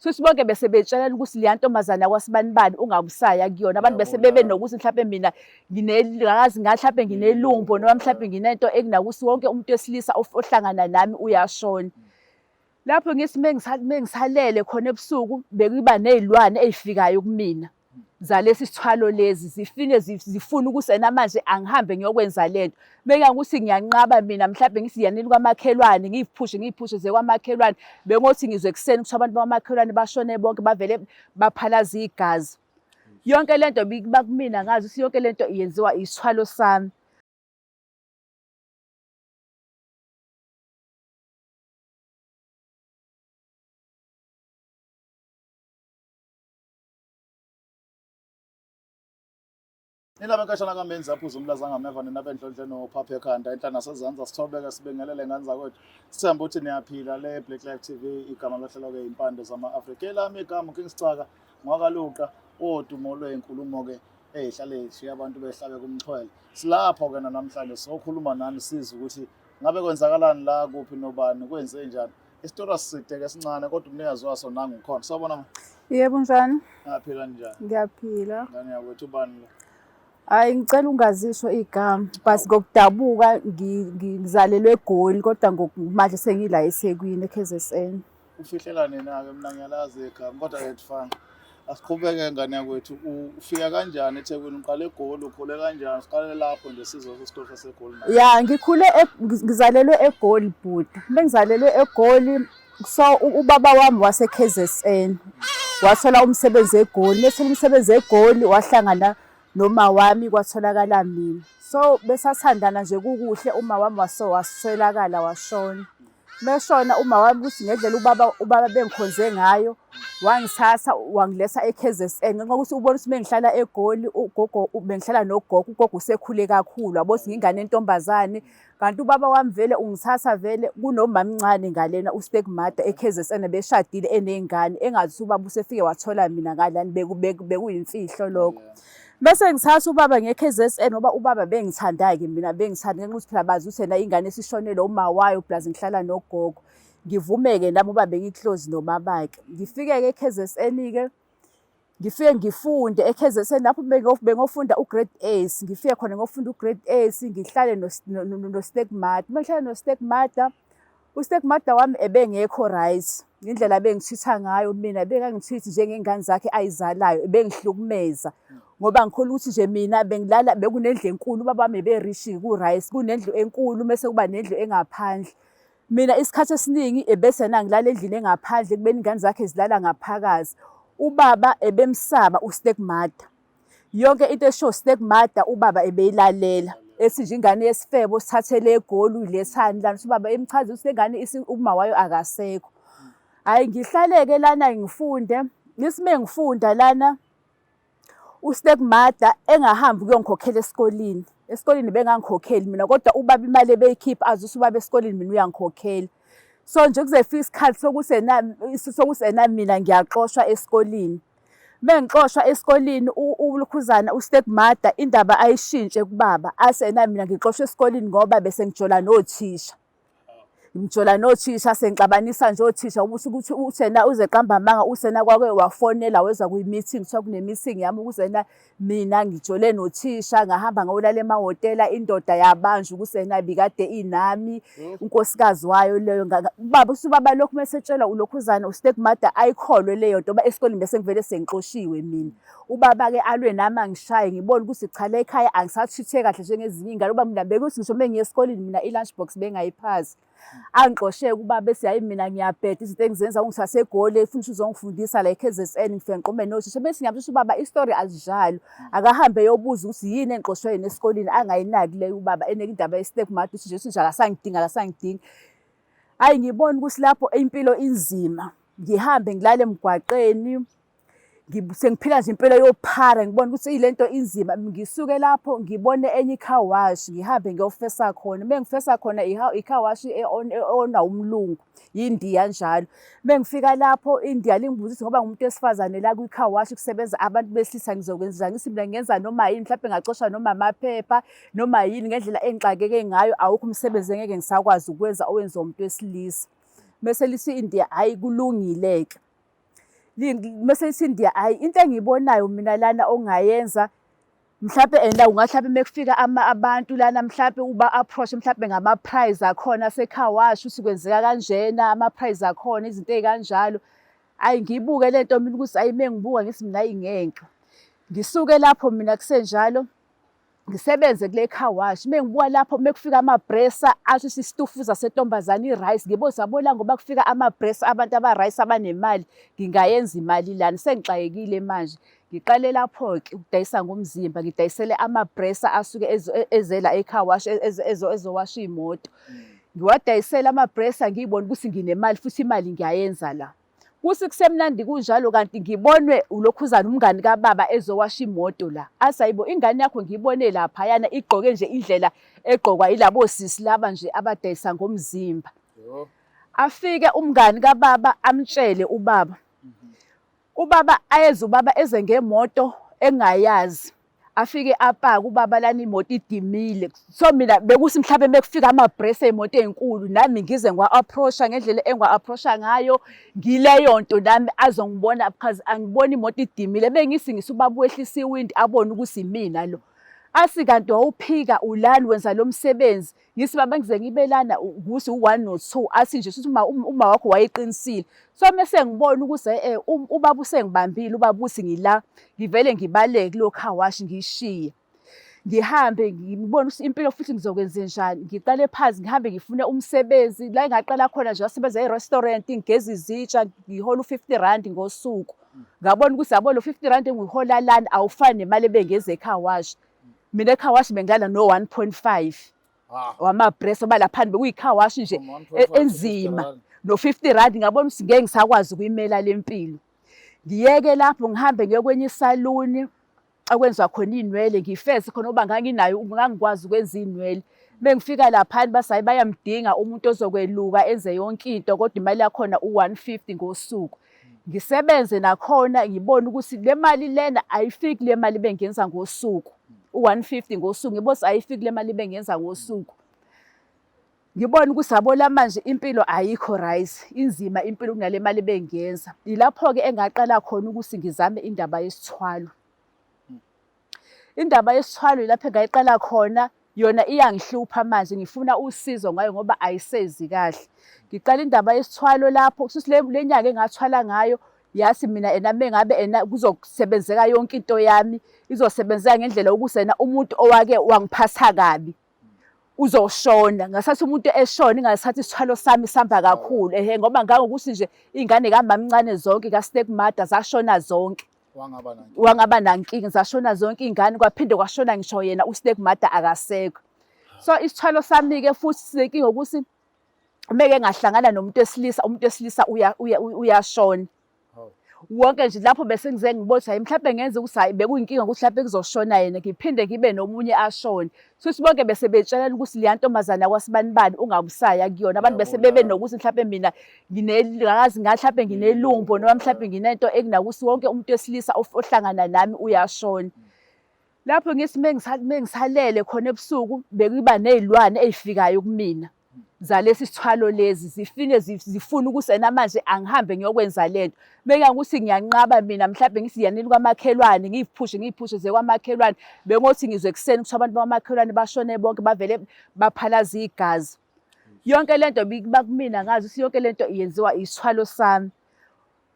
Suthi bonke bese betshelana ukuthi leya ntombazana kwasibanibani ungabusaya kuyona. Abantu bese bebe nokuthi mhlawumbe mina nginekazi mhlawumbe nginelumbo noma mhlawumbe nginento ekunakuthi wonke umuntu wesilisa ohlangana nami uyashona. Lapho ngithi mengisalele khona ebusuku bekuba nezilwane ezifikayo kumina. Zalesi sithwalo lezi zifike zifuna ukusena manje angihambe ngiyokwenza lento. Bengangukuthi ngiyanqaba mina mhlawumbe ngithi ngiyanini kwamakhelwane ngiyiphushe ngiyiphushe ze kwamakhelwane. Bengothi ngizwe ekuseni kuthiwa abantu bakwamakhelwane bashone bonke bavele baphalaza igazi. Yonke lento bikuba kumina ngazi ukuthi yonke lento yenziwa isithwalo sami. Nina benkashana kamenzi aphuza umlaza ngameva nina benhlonhle nophapha ekhanda enhla nasezansi asithobeke sibingelele ngane zakwethu sithemba ukuthi niyaphila le Black Life TV igama lohlelo-ke impande zama-Afrika elami igama uKing Sicaka ngwakaluqa wodumo lwey'nkulumo-ke ey'hlale y'shiya abantu behlabe kumxhwele silapho-ke namhlanje sokhuluma nani sizwe ukuthi ngabe kwenzakalani la kuphi nobani kwenze njani Isitori asiside ke sincane kodwa umnikazi waso nangu ukhona. Sawubona ma. Yebo njani? Ngaphila njani? Ngiyaphila. Ngane yakwethu ubani lo? Hayi ngicela ungazisho igama but ngokudabuka ngizalelwe eGoli kodwa ngokumanje sengila eThekwini eKZN. Ufihlela nina-ke mina ngiyalazi igama kodwa ke fine. Asiqhubeke ngane yakwethu ufika kanjani eThekwini uqale eGoli ukhule kanjani siqale lapho nje sizwe isitori saseGoli na. Ya ngikhule ngizalelwe eGoli bhuti. Bengizalelwe eGoli so ubaba wami wase KZN wathola umsebenzi eGoli. Methola umsebenzi eGoli wahlangana noma wami kwatholakala mina. So besathandana nje kukuhle uma wami waswelakala washona. Meshona uma wami ukuthi ngendlela ubaba bengikhonze ngayo wangithatha wangiletha e-KZN ngenxa yokuthi ubona ukuthi mengihlala eGoli ugogo bengihlala nogogo ugogo usekhule kakhulu wabo ukuthi ngingane entombazane kanti ubaba wami vele ungithatha vele kunomamncane ngalena u-step mother e-KZN beshadile eney'ngane engazi ukuthi ubaba usefike wathola mina ngalani bekuyimfihlo lokho. Bese ngithatha ubaba nge-KZN ngoba ubaba bengithanda-ke mina bengithanda ngenxa ukuthi phela bazi ukuthi yena ingane esishonelwe uma wayo plus ngihlala nogogo. Ngivume-ke nami uba bengi-close nomabake. Ngifike-ke e-KZN-ke ngifike ngifunde e-KZN lapho bengofunda u-grade eight. Ngifike khona ngofunda u-grade eight ngihlale no-step mother. Uma ngihlala no-step mother, U-step mother wami ebengekho right ngendlela ebengithitha ngayo mina ebengangithithi njengengane zakhe ayizalayo ebengihlukumeza ngoba ngikholwa ukuthi nje mina bengilala bekunendlu enkulu ubaba wami ebe-rich ku-rice kunendlu enkulu mese kuba nendlu engaphandle mina isikhathi esiningi ebese nangilala endlini engaphandle kubeni ingane zakhe zilala ngaphakathi ubaba ebemsaba u-step mother Yonke into eshiwo step mother ubaba ebeyilalela. Ethi nje ingane yesifebo sithathele eGoli uyilethani lana ubaba emchaza ukuthi lengane uma wayo akasekho. Hhayi ngihlaleke lana ngifunde, ngithi mengifunda lana u-step mother engahambi ukuyongikhokhela esikoleni. Esikoleni bengangikhokheli mina kodwa ubaba imali ebeyikhipha azi ukuthi ubaba esikoleni mina uyangikhokhela. So nje kuzefika isikhathi sokuthi ena mina ngiyaxoshwa esikoleni. Mengixoshwa esikoleni ulukhuzana u-step mother indaba ayishintshe kubaba ase ena mina ngixoshwe esikoleni ngoba bese ngijola nothisha. Ngijola nothisha sengixabanisa nje othisha ukuthi ukuthi uthena uzeqamba amanga usena kwake wafonela weza kwi-meeting kuthiwa kune-meeting yami ukuzena mina ngijole nothisha ngahamba ngayolala emahhotela indoda yabanjwa ukusena bikade inami unkosikazi wayo leyo ubaba usubaba lokhu mesetshelwa ulokhuzana u-step mother ayikholwe leyo nto esikoleni bese ngivele sengixoshiwe mina ubaba-ke alwe nami angishaye ngibone ukuthi cha la ekhaya angisathithe kahle njengezinye iy'ngane uba mina bekuthi ngisho uma ngiye esikoleni mina i-lunch box bengayiphazi angixoshe ubaba bese hayi mina ngiyabheda izinto engizenza ungithathe eGoli efuna ukuthi uzongifundisa la e-KZN ngifike ngiqome nothisha bese ngiyamtshela ubaba isitori azinjalo akahambe eyobuza ukuthi yini engixoshwe yena esikoleni angayinaki leyo ubaba eneke indaba ye-step mother ukuthi nje nje akasangidingi akasangidingi hhayi ngibona ukuthi lapho impilo inzima ngihambe ngilale emgwaqeni sengiphila nje impilo yophara ngibona ukuthi le nto inzima ngisuke lapho ngibone enye i-car wash ngihambe ngiyofesa khona uma ngifesa khona i-car wash e-ona umlungu yindiya njalo uma ngifika lapho indiya lingibuza ukuthi ngoba ngumuntu wesifazane la kwi-car wash kusebenza abantu besilisa ngizokwenza ngithi mina ngenza noma yini mhlawumbe ngacosha noma amaphepha noma yini ngendlela engixakeke ngayo awukho umsebenzi engeke ngisakwazi ukwenza owenziwa umuntu wesilisa bese lithi indiya hhayi kulungile-ke. Mese lithi indiya, hhayi, into engiyibonayo mina lana ongayenza mhlampe and ungathi mhlampe mekufika abantu lana mhlampe uba-approach mhlampe ngama-prize akhona ase-car wash, ukuthi kwenzeka kanjena, ama-prize akhona, izinto ey'kanjalo. Hhayi, ngiyibuke le nto mina ukuthi hhayi, uma ngibuka ngithi mina hhayi ngeke. Ngisuke lapho mina kusenjalo, ngisebenze kule car wash. Uma ngibuka lapho uma kufika amabresa asho ukuthi isitufuza sentombazane i-rice, ngibo sabona ngoba kufika amabresa abantu aba-rice abanemali, ngingayenza imali lana. Sengixakekile manje. Ngiqale lapho-ke ukudayisa ngomzimba, ngidayisele amabresa asuke ezela e-car wash, ezowasha iy'moto. Ngiwadayisele amabresa ngiyibone ukuthi nginemali futhi imali ngiyayenza la. Kuthi kusemnandi kunjalo kanti ngibonwe ulokhuzana umngani kababa ezowasha imoto la. Athi hayibo, ingane yakho ngiyibone laphayana igqoke nje indlela egqokwa yilabo sisi laba nje abadayisa ngomzimba. Afike umngani kababa amtshele ubaba. Ubaba ayeze, ubaba eze ngemoto engayazi. Afike apake ubaba lana, imoto idimile. So mina bekuthi mhlawumbe mekufika amabresa ey'moto ey'nkulu nami ngize ngiwa-approach-a ngendlela engiwa-approach-a ngayo, ngileyo nto nami azongibona because angiboni imoto idimile. Bengithi ngise ubaba wehlisa iwindi abone ukuthi imina lo. Athi kanti wawuphika ulani wenza lo msebenzi? Ngithi baba ngize ngibe lana ukuthi u-one no-two. Athi nje shuthi uma wakho wayeqinisile. So mese ngibona ukuthi ubaba usengibambile, ubaba uthi ngila, ngivele ngibaleke kulo car wash ngiyishiye. Ngihambe ngibone ukuthi impilo futhi ngizokwenzenjani. Ngiqale phansi ngihambe ngifune umsebenzi. La engaqala khona nje ngasebenza e-restaurant, ngigeza izitsha, ngihola u-50 rand ngosuku. Ngabona ukuthi yabo lo 50 rand engiyihola lana awufani nemali ebengeza e-car wash. Mina e-car wash bengilala no-1.5 wamabresa, ngoba laphana bekuyi-car wash nje From 1.5 to 50 enzima. rand. No-50 rand ngabona ukuthi ngeke ngisakwazi ukuyimela le mpilo. Ngiyeke lapho ngihambe ngiye kwenye isaluni okwenziwa khona iy'nwele, ngifeze khona ngoba nganginayo, ngangikwazi ukwenza iy'nwele. Mengifika laphana bathi hhayi, bayamdinga umuntu ozokweluka enze yonke into, kodwa imali yakhona u-150 ngosuku. Ngisebenze nakhona ngibone ukuthi le mali lena ayifiki le mali bengiyenza ngosuku. U-150 ngosuku, ngibone ukuthi ayifiki le mali bengiyenza ngosuku. Ngibone ukuthi yabo la manje impilo ayikho right, inzima impilo kunale mali bengiyenza. Yilapho-ke engaqala khona ukuthi ngizame indaba yesithwalo. Indaba yesithwalo yilapho engayiqala khona, yona iyangihlupha manje, ngifuna usizo ngayo ngoba ayisezi kahle. Ngiqala indaba yesithwalo lapho, kushuthi le nyanga engathwala ngayo yathi mina ena mengabe ena kuzosebenzeka yonke into yami, izosebenzeka ngendlela yokuthi ena umuntu owake wangiphatha kabi uzoshona. Ngasathi umuntu eshona ingasathi isithwalo sami sihamba kakhulu, ehe, ngoba ngangokuthi nje iy'ngane kamamncane zonke ka-step mother zashona zonke. Wangaba nankinga. Wangaba nankinga, zashona zonke iy'ngane, kwaphinde kwashona ngisho yena u-step mother akasekho. So isithwalo sami-ke futhi sinenkinga ukuthi meke ngahlangana nomuntu wesilisa, umuntu wesilisa uyashona. Wonke nje lapho bese ngize ngibona ukuthi hayi mhlawumbe ngenze ukuthi hayi bekuyinkinga ukuthi mhlawumbe kuzoshona yena, ngiphinde ngibe nomunye ashone. Futhi bonke bese betshelana ukuthi leya ntombazane yakwasibanibani ungabusaya kuyona. Abantu bese bebe nokuthi mhlawumbe mina ngakazi mhlawumbe nginelumbo noma mhlawumbe nginento ekunakuthi wonke umuntu wesilisa ohlangana nami uyashona. Lapho ngithi mengisalele khona ebusuku bekuba ney'lwane ey'fikayo kumina zalesi sithwalo lezi, zifike zifuna ukuthi ena manje angihambe ngiyokwenza lento. Bengangukuthi ngiyanqaba mina mhlawumbe ngithi yanini kwamakhelwane, ngiyiphushe ngiyiphushe ze kwamakhelwane. Bengothi ngizwe ekuseni kuthiwa abantu bakwamakhelwane bashone bonke, bavele baphalaza igazi. Yonke lento bikuba kumina, ngazi ukuthi yonke lento yenziwa isithwalo sami.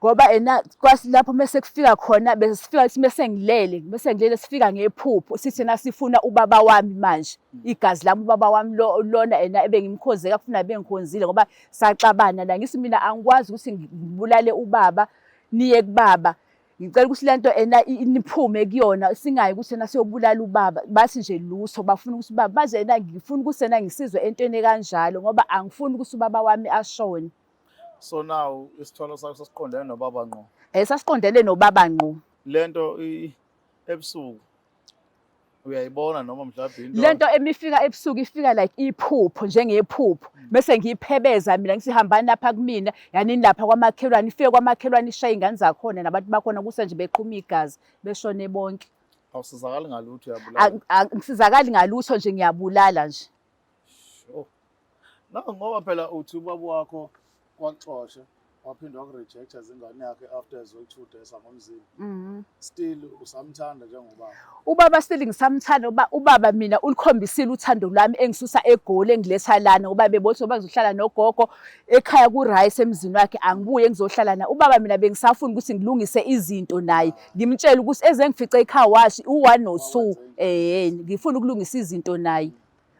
Ngoba ena kwasi lapho mese kufika khona, bese sifika ukuthi mese ngilele sifika ngephupho sithi na sifuna ubaba wami manje, igazi lami ubaba wami lona ena ebengimkhonze kafuna bengikhonzile ngoba saxabana la. Ngithi mina angikwazi ukuthi ngibulale ubaba, niye kubaba. Ngicela ukuthi lento ena niphume kuyona, singayi ukuthi ena siyobulala ubaba. Bathi nje lutho, bafuna ukuthi ubaba manje ena ngifuna ukuthi ena ngisizwe entweni ekanjalo ngoba angifuni ukuthi ubaba wami ashone. So now isithwalo sakho sasiqondene nobaba ngqo? Sasiqondene nobaba ngqo. Lento ebusuku uyayibona noma mhlawumbe into? Lento emifika ebusuku ifika like iphupho, njengephupho. Bese ngiyiphebeza mina ngithi hambani lapha kumina, yanini lapha kwamakhelwane, ifike kwamakhelwane ishaye ingane zakhona nabantu bakhona kuse nje beqhuma igazi beshone bonke. Awusizakali ngalutho, uyabulala? Angisizakali ngalutho nje, ngiyabulala nje. Sure. No, ngoba phela uthi ubaba wakho waxosha. Waphinde wakurejecta zingane yakhe after ezoyithudesa ngomzimba. Still usamthanda njengobaba? Ubaba still ngisamthanda, ngoba ubaba mina ulikhombisile uthando lwami engisusa eGoli engiletha lana, ngoba bebothi ngoba ngizohlala nogogo ekhaya ku-rice emzini wakhe, angibuye ngizohlala naye. Ubaba mina bengisafuna ukuthi ngilungise izinto naye, ngimtshele ukuthi ezengifice ekhaya washi u-one no-two, ngifuna ukulungisa izinto naye.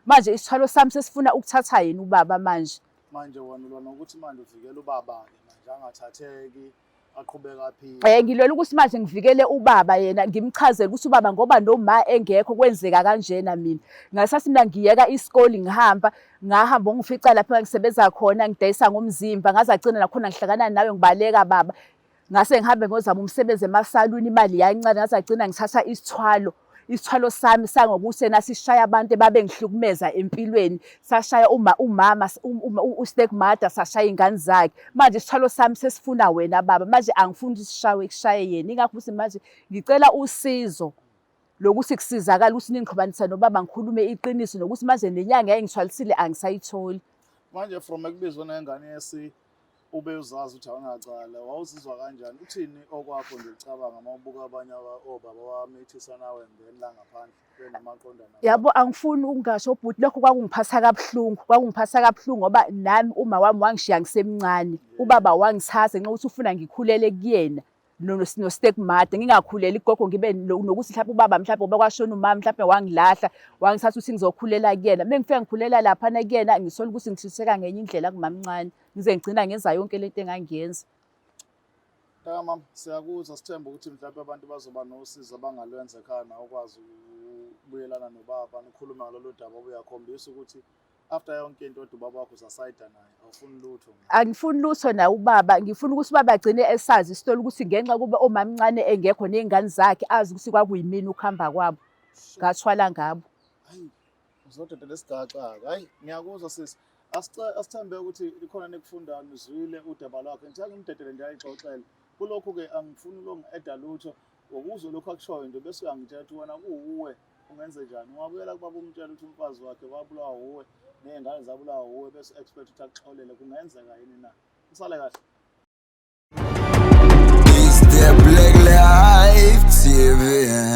Manje isithwalo sami sesifuna ukuthatha yena ubaba manje. Manje wena ulwa nokuthi manje uvikele ubaba-ke manje angathatheki, aqhubeka aphile. Ngilwela ukuthi manje ngivikele ubaba yena, ngimchazele ukuthi ubaba ngoba noma engekho kwenzeka kanjena mina. Ngasathi mina ngiyeka isikole ngihamba, ngahamba ngifica lapho engisebenza khona ngidayisa ngomzimba, ngaze agcina nakhona ngihlangana nawe ngibaleka baba. Ngase ngihambe ngozama umsebenzi emasaluni, imali yayincane, ngaze agcina ngithatha isithwalo. Isithwalo sami sangokuthi yena sishaya abantu ebabengihlukumeza empilweni, sashaya umama u-step mother, sashaya iy'ngane zakhe. Manje isithwalo sami sesifuna wena baba, manje angifuni ukuthi sishawe kushaye yena. Ingakho ukuthi manje ngicela usizo lokuthi kusizakale ukuthi ningixhumanise nobaba ngikhulume iqiniso, nokuthi manje nenyanga yayingithwalisile angisayitholi. Manje from ekubizwa nengane yesi ube uzazi ukuthi awunacala, wawuzizwa kanjani? Uthini okwakho nje ucabanga uma ubuka abanye obaba wamithisa nawe then la ngaphandle benamaqondana? Yabo, angifuni ukungasho bhuti, lokho kwakungiphatha kabuhlungu, kwakungiphatha kabuhlungu ngoba nami uma wami wangishiya ngisemncane, ubaba wangithatha ngenxa yokuthi ufuna ngikhulele kuyena no-step mother, ngingakhuleli kugogo, ngibe nokuthi mhlawumbe ubaba mhlawumbe ngoba kwashona umama mhlawumbe wangilahla wangithatha ukuthi ngizokhulela kuyena. Uma ngifika ngikhulela laphana kuyena ngisola ukuthi ngithutheka ngenye indlela kumamncane, ngize ngigcina ngenza yonke lento engangiyenza. Mntaka mama, siyakuzwa, sithemba ukuthi mhlawumbe abantu bazoba nosizo abangalwenza ekhaya nawe ukwazi ukubuyelana nobaba nikhulume ngalolu daba. Uyakhombisa ukuthi after yonke into kodwa ubaba wakho usasayida naye, awufuni lutho ngaye. Angifuni lutho naye ubaba, ngifuna ukuthi ubaba agcine esazi isitori ukuthi ngenxa kuba omamncane engekho ney'ngane zakhe, azi ukuthi kwakuyimina ukuhamba kwabo, ngathwala ngabo. Hayi, uzodedela isigaxa-ke. Hayi, ngiyakuzwa sisi. Asithembe ukuthi likhona nikufundayo, nizwile udaba lwakhe. Ngithe ngimdedele nje ayixoxele. Kulokhu-ke angifuni ukongi-eda lutho. Ngokuzwa lokhu akushoyo nje bese uyangitshela ukuthi wena kuwuwe ungenze njani. Ungabuyela kubaba umtshela ukuthi umfazi wakhe wabulawa wuwe ney'ngane zabulawa wuwe, bese expect ukuthi akuxolele. Kungenzeka yini na? Usale kahle. It's the Black Life TV.